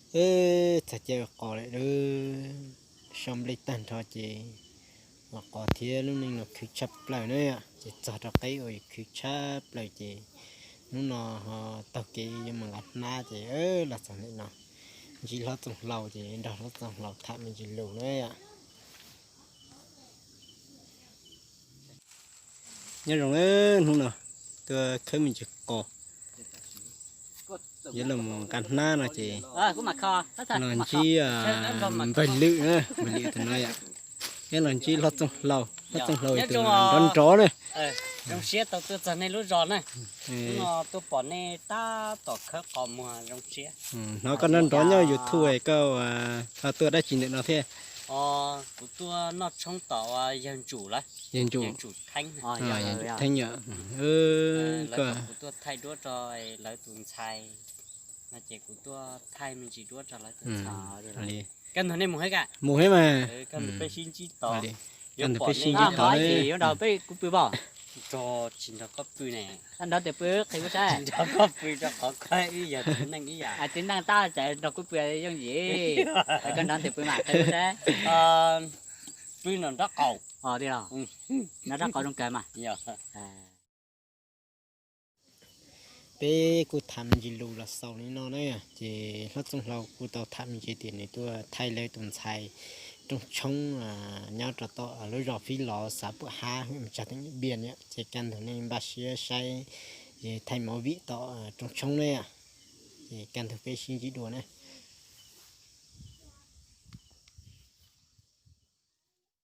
Eb, txog caij ua qos lawm, sau nplej tag nrho ces ua qos thiab lub neej no khwv tshaj plaws na yom. Ces txog rau qib uas khwv tshaj plaws ces hnub no ho taug kev yuav mus nqa hnab ces los txog ntawm no, ntsib hlob Txooj Hlau ces nrog hlob Txooj Hlau tham me ntsis lus na yom. Nyob zoo, hnub no tuaj khawb me ntsis qos, yuav los nqa hnab no ces los ntsib npawg Lwm na, npawg Lwm tus no yom. Thiab los ntsib hlob Txooj Hlau, hlob Txooj Hlau tus nrov nrov na. Zoo siab tau tuaj txog nej lub zos na. Hnub no tuaj pom nej tab tom khawb qos muag zoo siab. Hnov koj nrov nrov nyob YouTube, koj ho tuaj dab tsi ntawm no thiab? Kuv tuaj noj tshoob tom yawg Ntsum lawm. Yawg Ntsum, Ntsum Theeb yom. Kuv tuaj thaij duab rau lawv tus ntxhais no ces kuv tuaj thaij me ntsis duab rau lawv tus ntxhais. Koj nrog nej mus thiab ka? Mus thiab mas. Koj nrog peb sib ntsib tod. Koj nrog peb sib ntsib tod. Yuav nrog peb kuv pw pom? Nrog tsis nrog koj pw ne. Koj nrog tias pw qhia kuv saib. Nrog koj pw rau qhov koj ib yam txiv neej ib yam. Txiv neej tab tsam nrog kuv pw yooj yim. Koj nrog tias pw mas qhia kuv saib. Pw nram nraub qaum. Nram nraub qaum zoo kawg mas. Peb kuj tham me ntsis lus los xaus li no na, ces hlob Txooj Hlau kuj tau tham me ntsis tias nws tuaj thaij lawv tus ntxhais rooj tshoob nyob rau tom lub zos Fib Los, xav Pum Hab, hwm Tsag, teem Nplij, ces kaj ntug nej npaj siab saib thaij movie tom rooj tshoob na, ces kaj ntug peb sib ntsib dua na.